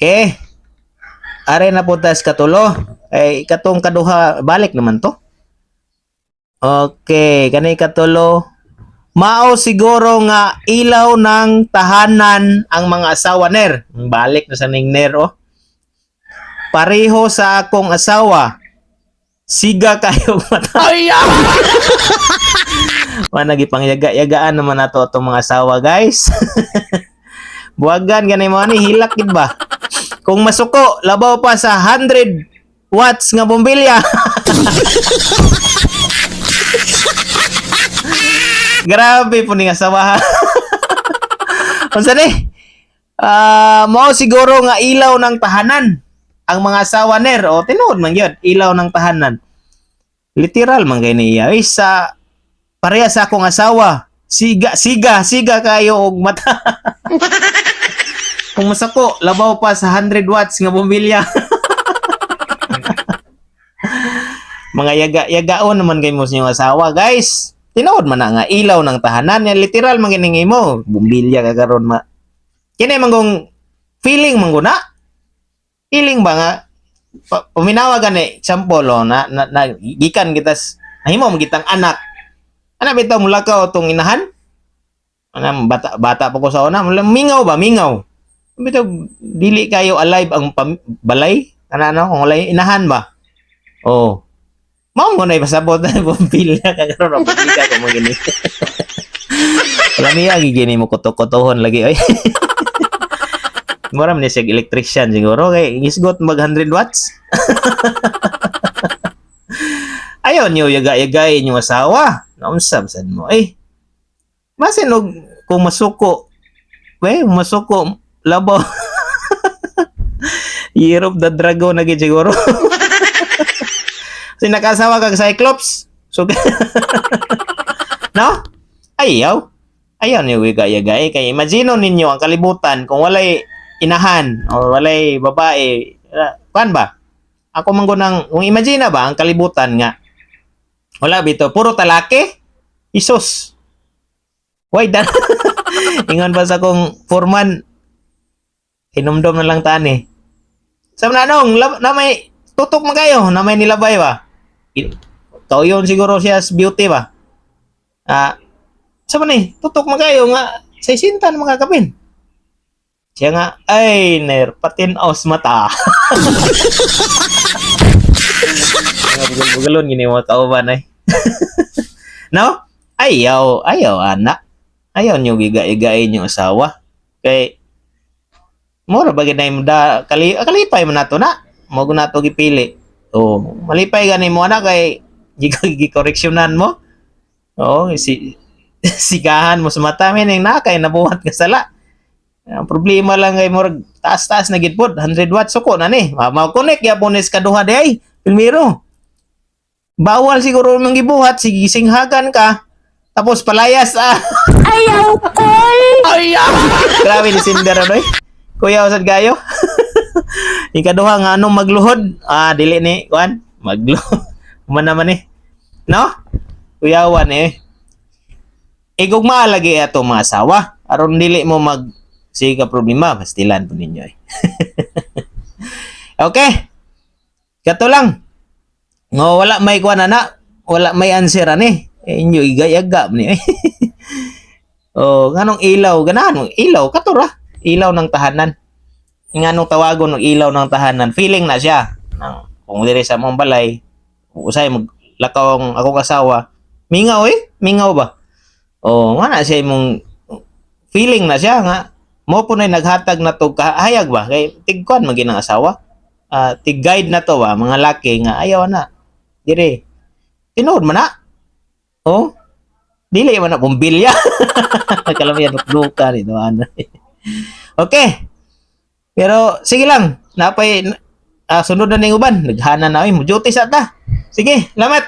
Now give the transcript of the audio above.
Okay. Are na po tas katulo. Ay, katong kaduha, balik naman to. Okay, kani katulo. Mao siguro nga ilaw ng tahanan ang mga asawa, ner. Balik na sa ning ner, oh. Pareho sa akong asawa. Siga kayo mata. Ay! Mana gipangyaga-yagaan naman nato atong mga asawa, guys. Buwagan gani mo ni hilak gid ba? Kung masuko, labaw pa sa 100 watts nga bombilya. Grabe po ni asawa, ha. Unsa ni? Ah, mao siguro nga ilaw ng tahanan ang mga asawa, ner. O tinuod man gyud, ilaw ng tahanan. Literal man kay niya. Ay, sa pareha sa akong asawa. Siga, siga, siga kayo og mata. Kung masako, labaw pa sa 100 watts nga bombilya. Mga yaga-yagaon naman kay mo sa inyong asawa, guys. Tinuod man na nga ilaw ng tahanan. Yan, literal man gining imo. Bombilya ka karon ma. Kini man kung feeling man guna. Feeling ba nga paminawa gani example, oh, na gikan kita nahimo mo kitang anak. Ana bitaw mulakaw tong inahan? Ana bata bata pa ko sa una, mingaw ba, mingaw. Bitaw dili kayo alive ang balay? Ana ano kung walay inahan ba? Oh. Mao mo na ipasabot na bombilya ka karon, bombilya ko mo gini. Wala niya gini mo kuto-kutohon lagi oy. Mura man ni siya electrician siguro kay isgot mag 100 watts. Ayaw niyo yaga-yagay inyong asawa. Naunsa sad mo eh. Basin og kung masuko, we masuko labaw. Year of the Dragon na gid siguro. Kasi nakasawa kag Cyclops. So no? Ayaw. Ayaw niyo yaga-yagay kay imagine ninyo ang kalibutan kung walay inahan o walay babae. Kuan ba? Ako man nang kung imagine na ba ang kalibutan nga wala bito puro talake. Isos. Why dan? Ingon pa sa kong foreman, hinumdom na lang tani. Sa na nong na may tutok man kayo, na may nilabay ba? Kauyon siguro siya sa beauty ba? Ah, sa man eh, tutok man kayo nga sa isintan mga kapin. Siya nga, ay, ner, patin aus mata. Mga bugal-bugalon, gini mga kauban ay. No? Ayaw, ayaw, anak. Ayaw niyo giga-igain yung asawa. Kay, mura ba ginay mo da, kalipay mo na to na. Mo na to gipili. Oh, malipay gani mo anak kay gikoreksyonan mo. Oo, si sigahan mo sa mata meaning na kay nabuhat ka sala. Ang problema lang kay murag taas-taas na gid pod, 100 watts suko na ni. Ma-connect gyapon ni sa kaduha di ay. Pilmiro. Bawal siguro mong gibuhat, sige singhagan ka. Tapos palayas ah. Ayaw kol! Ay! Grabe ni Cinder ano eh. Kuya usad kayo. Ikaduha nga anong magluhod? Ah, dili ni kuan. Magluhod. Man naman eh. No? Kuyawan eh. Igugma lagi ato mga asawa. Aron dili mo mag sige ka problema, pastilan po ninyo eh. Okay. Kato lang. Ngo wala may kuan ana, wala may answer ani. Eh, inyo igayaga ni eh. Oh, nganong ilaw, ganahan mo ilaw kato ra. Ilaw ng tahanan. Nganong tawagon ng ilaw ng tahanan, feeling na siya. Nang kung diri sa mong balay, usay maglakaw ang akong asawa, mingaw eh, mingaw ba? Oh, nga na siya imong feeling na siya nga mo po na naghatag na to kahayag ba kay tigkuan man ginang asawa. Ah, tig guide na to ba mga laki nga ayaw na. Dire. Tinuod man na. Oh. Dili man na bombilya. Kalamian dukduka nito ano. Okay. Pero sige lang, napay sunod na ning uban, naghana na oy, mo duty sa ta. Sige, lamat.